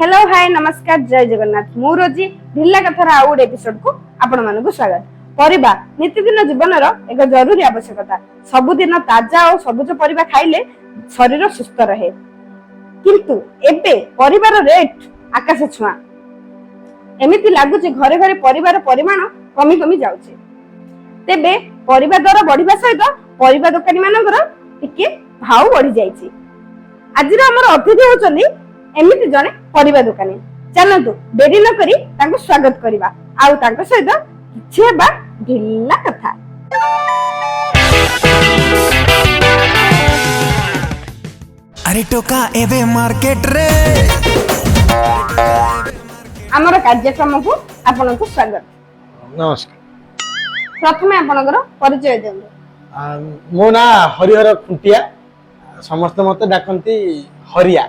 Hello, ହାଏ, ନମସ୍କାର, ଜୟ ଜଗନ୍ନାଥ। ମୁଁ ରୋଜି। ଢିଲା କଥାର ଆଉ ଗୋଟେ ଏପିସୋଡ କୁ ଆପଣମାନଙ୍କୁ ସ୍ୱାଗତ। ପରିବା ନିତିଦିନ ଜୀବନର ଏକ ଜରୁରୀ ଆବଶ୍ୟକତା। ସବୁଦିନ ତାଜା ଓ ସବୁଜ ପରିବା ଖାଇଲେ ଶରୀର ସୁସ୍ଥ ରହେ। କିନ୍ତୁ ଏବେ ପରିବାର ରେଟ୍ ଆକାଶ ଛୁଆଁ। ଏମିତି ଲାଗୁଛି ଘରେ ଘରେ ପରିବାର ପରିମାଣ କମି କମି ଯାଉଛି। ତେବେ ପରିବା ଦର ବଢିବା ସହିତ ପରିବା ଦୋକାନୀ ମାନଙ୍କର ଟିକେ ଭାଉ ବଢି ଯାଇଛି। ଆଜିର ଆମର ଅତିଥି ହଉଛନ୍ତି ଏମିତି ଜଣେ ପରିବା ଦୋକାନୀ। ଚାଲନ୍ତୁ, ଡେରି ନ କରି ତାଙ୍କୁ ସ୍ୱାଗତ କରିବା ଆଉ ତାଙ୍କ ସହିତ କିଛି ହେବା ଢିଲା କଥା। ଆରେ ଟୋକା, ଏବେ ମାର୍କେଟରେ ଆମର କାର୍ଯ୍ୟକ୍ରମକୁ ଆପଣଙ୍କୁ ସ୍ୱାଗତ। ନମସ୍କାର। ପ୍ରଥମେ ଆପଣଙ୍କର ପରିଚୟ ଦିଅନ୍ତୁ। ମୋ ନାଁ ହରିହର ଖୁଣ୍ଟିଆ। ସମସ୍ତେ ମତେ ଡାକନ୍ତି ହରିଆ।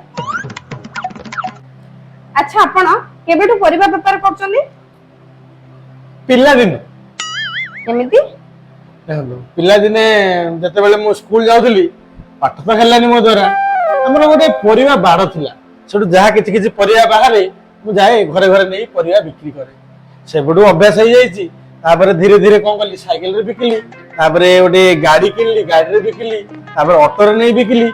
ଆଚ୍ଛା, ଆପଣ କେବେଠୁ ପରିବା ବେପାର କରୁଛନ୍ତି? ପିଲାଦିନ। କେମିତି? ଦେଖନ୍ତୁ, ପିଲାଦିନେ ଯେତେବେଳେ ମୁଁ ସ୍କୁଲ ଯାଉଥିଲି, ପାଠ ତ ହେଲାନି ମୋ ଦ୍ଵାରା। ଆମର ଗୋଟେ ପରିବା ବାଡ଼ ଥିଲା। ସେଠୁ ଯାହା କିଛି କିଛି ପରିବା ବାହାରେ, ମୁଁ ଯାଏ, ଘରେ ଘରେ ନେଇ ପରିବା ବିକ୍ରି କରେ। ସେବେଠୁ ଅଭ୍ୟାସ ହେଇଯାଇଛି। ତାପରେ ଧୀରେ ଧୀରେ କଣ କଲି, ସାଇକେଲରେ ବିକିଲି। ତାପରେ ଗୋଟେ ଗାଡି କିଣିଲି, ଗାଡିରେ ବିକିଲି। ତାପରେ ଅଟୋରେ ନେଇ ବିକିଲି।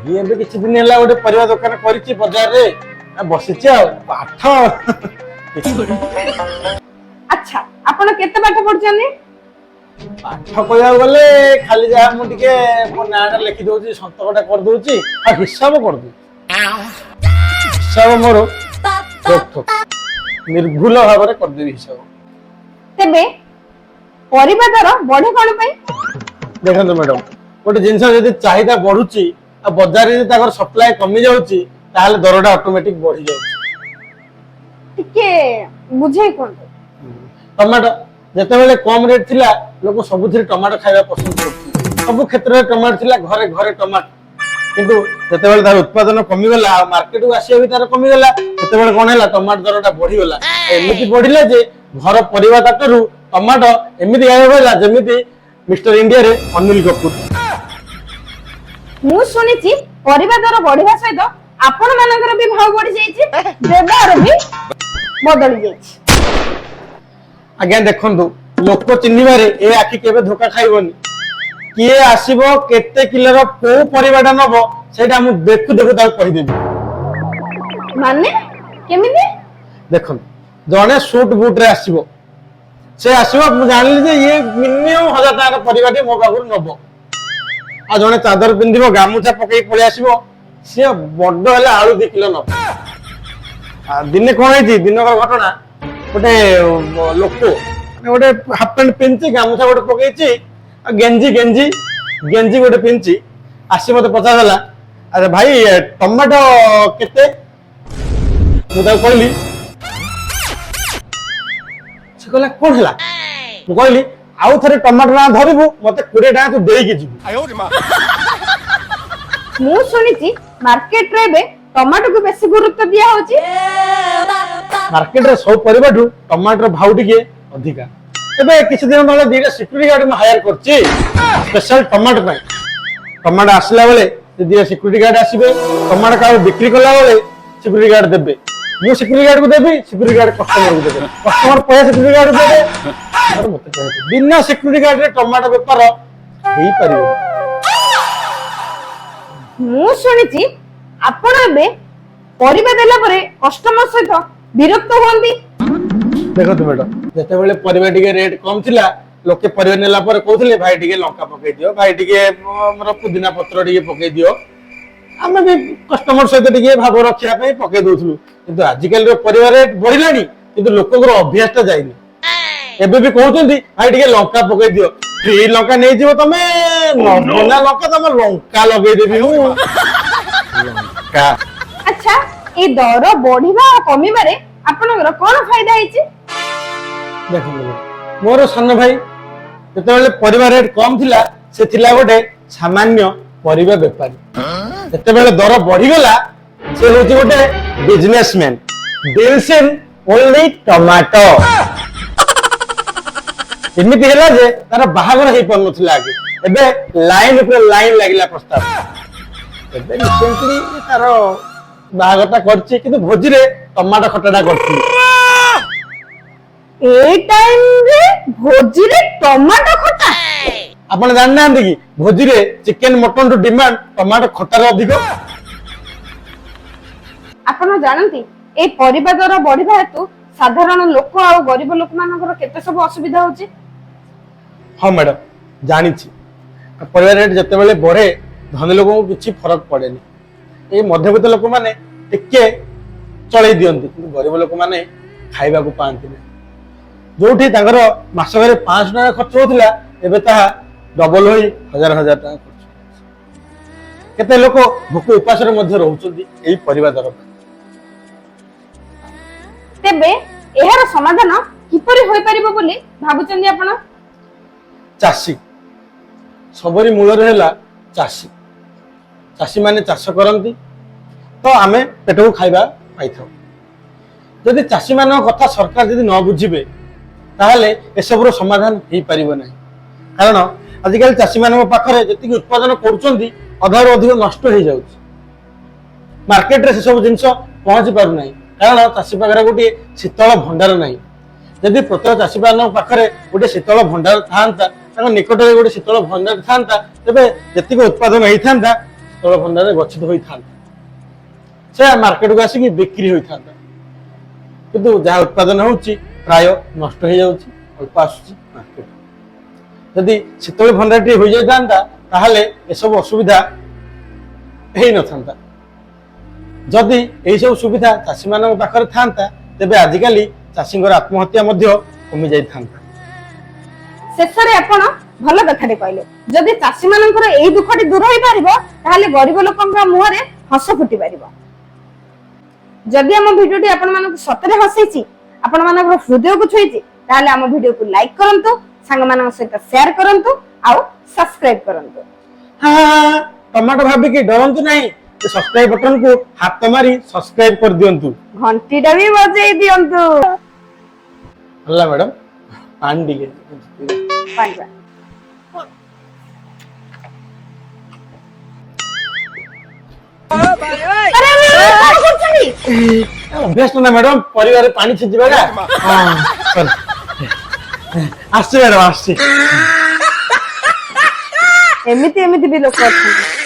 ଇଏ ଏବେ କିଛି ଦିନ ହେଲା ଗୋଟେ ପରିବା ଦୋକାନ କରିଛି ବଜାରରେ। ବସିଛି ଆଉ ପାଠ ଆଚ୍ଛା, ଆପଣ କେତେ ପାଠ ପଢିଛନ୍ତି? ପାଠ କହିବାକୁ ଗଲେ ଖାଲି ଯାହା ମୁଁ ଟିକେ ମୋ ନାଁଟା ଲେଖି ଦଉଛି, ସନ୍ତକଟା କରିଦଉଛି ଆଉ ହିସାବ କରିଦଉଛି। ହିସାବ ମୋର ରୋକଠୋକ, ନିର୍ଭୁଲ ଭାବରେ କରିଦେବି ହିସାବ। ତେବେ ପରିବା ଦର ବଢେ କଣ ପାଇଁ? ଦେଖନ୍ତୁ ମ୍ୟାଡମ, ଗୋଟେ ଜିନିଷ ଯଦି ଚାହିଦା ବଢୁଛି ଆଉ ବଜାରରେ ଯଦି ତାଙ୍କର ସପ୍ଲାଏ କମି ଯାଉଛି, ତାହେଲେ ଦରଟା ଅଟୋମେଟିକ ବଢି ଯାଉଛି। ଟିକେ ବୁଝେଇ କୁହନ୍ତୁ। ଟମାଟୋ ଯେତେବେଳେ କମ ରେଟ୍ ଥିଲା, ଲୋକ ସବୁଥିରେ ଟମାଟୋ ଖାଇବା ପସନ୍ଦ କରୁଥିଲେ। ସବୁ କ୍ଷେତ୍ରରେ ଟମାଟୋ ଥିଲା, ଘରେ ଘରେ ଟମାଟୋ। କିନ୍ତୁ ଯେତେବେଳେ ତାର ଉତ୍ପାଦନ କମିଗଲା ଆଉ ମାର୍କେଟକୁ ଆସିବା ବି ତାର କମିଗଲା, ସେତେବେଳେ କଣ ହେଲା? ଟମାଟୋ ଦରଟା ବଢିଗଲା। ଏମିତି ବଢିଲା ଯେ ଘର ପରିବା ତାଟରୁ ଟମାଟୋ ଏମିତି ଗାୟବ ହେଲା, ଯେମିତି ମିଷ୍ଟର ଇଣ୍ଡିଆରେ ଅନିଲ କପୁର। ମୁଁ ଶୁଣିଛି ପରିବା ଦର ବଢିବା ସହିତ ଆପଣ ମାନଙ୍କର ବି ଭାव ବଢି ଯାଇଛି, ବ୍ୟବହାର ବି ବଦଳି ଯାଇଛି। ଆଜ୍ଞା ଦେଖନ୍ତୁ, ଲୋକ ଚିହ୍ନିବାରେ ଏ ଆଖି କେବେ ଧୋକା ଖାଇବନି। କିଏ ଆସିବ, କେତେ କିଲୋର କୋଉ ପରିବାଟା ନବ, ସେଇଟା ମୁଁ ଦେଖୁ ଦେଖୁ ତାକୁ କହିଦେବି। ମାନେ କେମିତି? ଦେଖନ୍ତୁ, ଜଣେ ସୁଟ ବୁଟରେ ଆସିବ। ସେ ଆସିବ, ମୁଁ ଜାଣିଲି ଯେ ଇଏ ମିନିମମ୍ 1000 ଟଙ୍କାର ପରିବାଟି ମୋ ପାଖରୁ ନବ। ଆଉ ଜଣେ ଚାଦର ପିନ୍ଧିବ, ଗାମୁଛା ପକେଇ ପଳେଇ ଆସିବ, ସିଏ ବଡ ହେଲେ ଆଳୁ 2 କିଲୋ ନବ। ଆଉ ଦିନେ କଣ ହେଇଛି, ଦିନକର ଘଟଣା, ଗୋଟେ ଲୋକ ମାନେ ଗୋଟେ ହାଫ ପ୍ୟାଣ୍ଟ ପିନ୍ଧିଛି, ଗାମୁଛା ଗୋଟେ ପକେଇଛି ଆଉ ଗେଞ୍ଜି ଗେଞ୍ଜି ଗେଞ୍ଜି ଗୋଟେ ପିନ୍ଧିଛି, ଆସି ମତେ ପଚାରିଦେଲା, "ଆରେ ଭାଇ, ଟମାଟୋ କେତେ?" ମୁଁ ତାକୁ କହିଲି। ସେ କହିଲା, "କଣ ହେଲା?" ମୁଁ କହିଲି, "ଆଉ ଥରେ ଟମାଟୋ ନାଁ ଧରିବୁ, ମତେ 20 ଟଙ୍କା ତୁ ଦେଇକି ଯିବୁ।" ମୁଁ ଶୁଣିଛି ମାର୍କେଟରେ ଏବେ ଟମାଟୋକୁ ବେଶୀ ଗୁରୁତ୍ୱ ଦିଆ ହଉଛି। ମାର୍କେଟରେ ସବୁ ପରିବାଠୁ ଟମାଟୋର ଭାଉ ଟିକେ ଅଧିକା। ଏବେ କିଛି ଦିନ ତଳେ ଦିଟା ସିକ୍ୟୁରିଟି ଗାର୍ଡ ମୁଁ ହାୟାର କରିଛି ସ୍ପେଶାଲ ଟମାଟୋ ପାଇଁ। ଟମାଟୋ ଆସିଲା ବେଳେ ସେ ଦିଟା ସିକ୍ୟୁରିଟି ଗାର୍ଡ ଆସିବେ। ଟମାଟୋ କାହାକୁ ବିକ୍ରି କଲା ବେଳେ ସିକ୍ୟୁରିଟି ଗାର୍ଡ ଦେବେ। ମୁଁ ସିକ୍ୟୁରିଟି ଗାର୍ଡକୁ ଦେବି, ସିକ୍ୟୁରିଟି ଗାର୍ଡ କଷ୍ଟମରକୁ ଦେବେ, କଷ୍ଟମର ପଇସା ସିକ୍ୟୁରିଟି ଗାର୍ଡ ଦେବେ, ତାପରେ ମତେ ପଇସା ଦେବେ। ବିନା ସିକ୍ୟୁରିଟି ଗାର୍ଡରେ ଟମାଟୋ ବେପାର ହେଇପାରିବନି। ମୁଁ ଶୁଣିଛି ଆପଣ ଏବେ ପରିବା ଦେଲା ପରେ କଷ୍ଟମର ସହିତ ବିରକ୍ତ ହୁଅନ୍ତି। ଦେଖନ୍ତୁ ମ୍ୟାଡମ, ଯେତେବେଳେ ପରିବା ଟିକେ ରେଟ୍ କମ ଥିଲା, ଲୋକେ ପରିବା ନେଲା ପରେ କହୁଥିଲେ, "ଭାଇ, ଟିକେ ଲଙ୍କା ପକେଇ ଦିଅ, ଭାଇ, ଟିକେ ଆମର ପୁଦିନା ପତ୍ର ଟିକେ ପକେଇ ଦିଅ।" ଆମେ ବି କଷ୍ଟମର ସହିତ ଟିକେ ଭାବ ରଖିବା ପାଇଁ ପକେଇ ଦଉଥିଲୁ। କିନ୍ତୁ ଆଜିକାଲିର ପରିବା ରେଟ୍ ବଢିଲାଣି, କିନ୍ତୁ ଲୋକଙ୍କର ଅଭ୍ୟାସ ଟା ଯାଇନି। ଏବେ ବି କହୁଛନ୍ତି, "ଭାଇ, ଟିକେ ଲଙ୍କା ପକେଇ ଦିଅ।" ଫ୍ରି ଲଙ୍କା ନେଇଯିବ ତମେ, ନବ ନା ଲଙ୍କା? ତମ ଲଙ୍କା ଲଗେଇଦେବି ମୁଁ ଲଙ୍କା। ଆଚ୍ଛା, ଏଇ ଦର ବଢିବା ଆଉ କମିବାରେ ଆପଣଙ୍କର କଣ ଫାଇଦା ହେଇଛି? ଦେଖନ୍ତୁ ମ୍ୟାଡାମ, ମୋର ସାନ ଭାଇ ଯେତେବେଳେ ପରିବା ରେଟ୍ କମ ଥିଲା, ସେ ଥିଲା ଗୋଟେ ସାମାନ୍ୟ ପରିବା ବେପାରୀ। ଯେତେବେଳେ ଦର ବଢିଗଲା, ସେ ହଉଛି ଗୋଟେ businessman, deals in only tomato. ଏମିତି ହେଲା ଯେ ତାର ବାହାଘର ହେଇପାରୁନଥିଲା ଆଗେ, ଏବେ ଲାଇନ ଉପରେ ଲାଇନ ଲାଗିଲା ପ୍ରସ୍ତାବ। ଏବେ ରିସେଣ୍ଟଲି ତାର ବାହାଘରଟା କରିଛି, କିନ୍ତୁ ଭୋଜିରେ ଟମାଟୋ ଖଟାଟା କରିଥିଲି। ଏଇ ଟାଇମରେ ଭୋଜିରେ ଟମାଟୋ ଖଟା? ଆପଣ ଜାଣିନାହାନ୍ତି କି, ଭୋଜିରେ ଚିକେନ ମଟନ ଠୁ ଡିମାଣ୍ଡ ଟମାଟୋ ଖଟାର ଅଧିକ। ଆପଣ ଜାଣନ୍ତି, ଏଇ ପରିବା ଦର ବଢିବା ହେତୁ ସାଧାରଣ ଲୋକ ଆଉ ଗରିବ ଲୋକମାନଙ୍କର କେତେ ସବୁ ଅସୁବିଧା ହଉଛି? ହଁ ମ୍ୟାଡମ, ଜାଣିଛି। ପରିବା ରେଟ୍ ଯେତେବେଳେ ବଢେ, ଧନୀ ଲୋକଙ୍କୁ କିଛି ଫରକ ପଡେନି। ଏଇ ମଧ୍ୟବିତ୍ତ ଲୋକମାନେ ଟିକେ ଚଳେଇ ଦିଅନ୍ତି, କିନ୍ତୁ ଗରିବ ଲୋକମାନେ ଖାଇବାକୁ ପାଆନ୍ତି ନାହିଁ। ଯୋଉଠି ତାଙ୍କର ମାସକରେ 500 ଟଙ୍କା ଖର୍ଚ୍ଚ ହଉଥିଲା, ଏବେ ତାହା ଡବଲ ହୋଇ ହଜାର ହଜାର ଟଙ୍କା ଖର୍ଚ୍ଚ ହଉଛି। କେତେ ଲୋକ ଭୋକ ଉପାସରେ ମଧ୍ୟ ରହୁଛନ୍ତି ଏଇ ପରିବା ଦର ପାଇଁ। ତେବେ ଏହାର ସମାଧାନ କିପରି ହୋଇପାରିବ ବୋଲି ଭାବୁଛନ୍ତି ଆପଣ? ଚାଷୀ ସବୁରି ମୂଳରେ ହେଲା ଚାଷୀ। ଚାଷୀମାନେ ଚାଷ କରନ୍ତି ତ ଆମେ ପେଟକୁ ଖାଇବା ପାଇଥାଉ। ଯଦି ଚାଷୀମାନଙ୍କ କଥା ସରକାର ଯଦି ନ ବୁଝିବେ, ତାହେଲେ ଏସବୁର ସମାଧାନ ହେଇପାରିବ ନାହିଁ। କାରଣ ଆଜିକାଲି ଚାଷୀମାନଙ୍କ ପାଖରେ ଯେତିକି ଉତ୍ପାଦନ କରୁଛନ୍ତି, ଅଧାରୁ ଅଧିକ ନଷ୍ଟ ହେଇଯାଉଛି। ମାର୍କେଟରେ ସେସବୁ ଜିନିଷ ପହଞ୍ଚି ପାରୁନାହିଁ, କାରଣ ଚାଷୀ ପାଖରେ ଗୋଟିଏ ଶୀତଳ ଭଣ୍ଡାର ନାହିଁ। ଯଦି ପ୍ରତ୍ୟେକ ଚାଷୀମାନଙ୍କ ପାଖରେ ଗୋଟେ ଶୀତଳ ଭଣ୍ଡାର ଥାନ୍ତା, ତାଙ୍କ ନିକଟରେ ଗୋଟେ ଶୀତଳ ଭଣ୍ଡାର ଥାନ୍ତା, ତେବେ ଯେତିକି ଉତ୍ପାଦନ ହେଇଥାନ୍ତା, ଶୀତଳ ଭଣ୍ଡାରରେ ଗଚ୍ଛିତ ହୋଇଥାନ୍ତା, ସେ ମାର୍କେଟକୁ ଆସିକି ବିକ୍ରି ହୋଇଥାନ୍ତା। କିନ୍ତୁ ଯାହା ଉତ୍ପାଦନ ହେଉଛି, ପ୍ରାୟ ନଷ୍ଟ ହେଇଯାଉଛି, ଅଳ୍ପ ଆସୁଛି ମାର୍କେଟ। ଯଦି ଶୀତଳ ଭଣ୍ଡାରଟି ହୋଇଯାଇଥାନ୍ତା, ତାହେଲେ ଏସବୁ ଅସୁବିଧା ହେଇନଥାନ୍ତା। ଯଦି ଏହିସବୁ ସୁବିଧା ଚାଷୀମାନଙ୍କ ପାଖରେ ଥାନ୍ତା, ତେବେ ଆଜିକାଲି ଚାଷୀଙ୍କର ଆତ୍ମହତ୍ୟା ମଧ୍ୟ କମି ଯାଇଥାନ୍ତା। ଶେଷରେ ଆପଣ ଭଲ କଥାଟେ କହିଲେ। ଯଦି ଚାଷୀ ମାନଙ୍କର ଏଇ ଦୁଃଖଟି ଦୂର ହେଇପାରିବ, ତାହେଲେ ଗରିବ ଲୋକଙ୍କ ମୁହଁରେ ହସ ଫୁଟି ପାରିବ। ଯଦି ଆମ ଭିଡିଓଟି ଆପଣମାନଙ୍କୁ ସତରେ ହସେଇଛି, ଆପଣମାନଙ୍କର ହୃଦୟକୁ ଛୁଇଁଛି, ତାହେଲେ ଆମ ଭିଡିଓକୁ ଲାଇକ୍ କରନ୍ତୁ, ସାଙ୍ଗମାନଙ୍କ ସହିତ ସେୟାର କରନ୍ତୁ ଆଉ ସବସ୍କ୍ରାଇବ କରନ୍ତୁ। ହଁ, ଟମାଟୋ ଭାବିକି ଡରନ୍ତୁ ନାହିଁ। ସବସ୍କ୍ରାଇବ ବଟନକୁ ହାତ ମାରି ସବସ୍କ୍ରାଇବ କରିଦିଅନ୍ତୁ। ଘଣ୍ଟିଟା ବି ବଜେଇ ଦିଅନ୍ତୁ। ହେଲା ମ୍ୟାଡମ, ପାଣି ଟିକେ। ପାଣି ପିଆ। ଆରେ, ଆରେ, ଆରେ, କଣ କରୁଛନ୍ତି? ଅଭ୍ୟାସ ନା ମ୍ୟାଡମ, ପରିବାରେ ପାଣି ଛିଞ୍ଚିବା। ହଁ, sorry। ଆସୁଛି ମ୍ୟାଡମ, ଆସୁଛି। ଏମିତି ଏମିତି ବି ଲୋକ ଅଛନ୍ତି।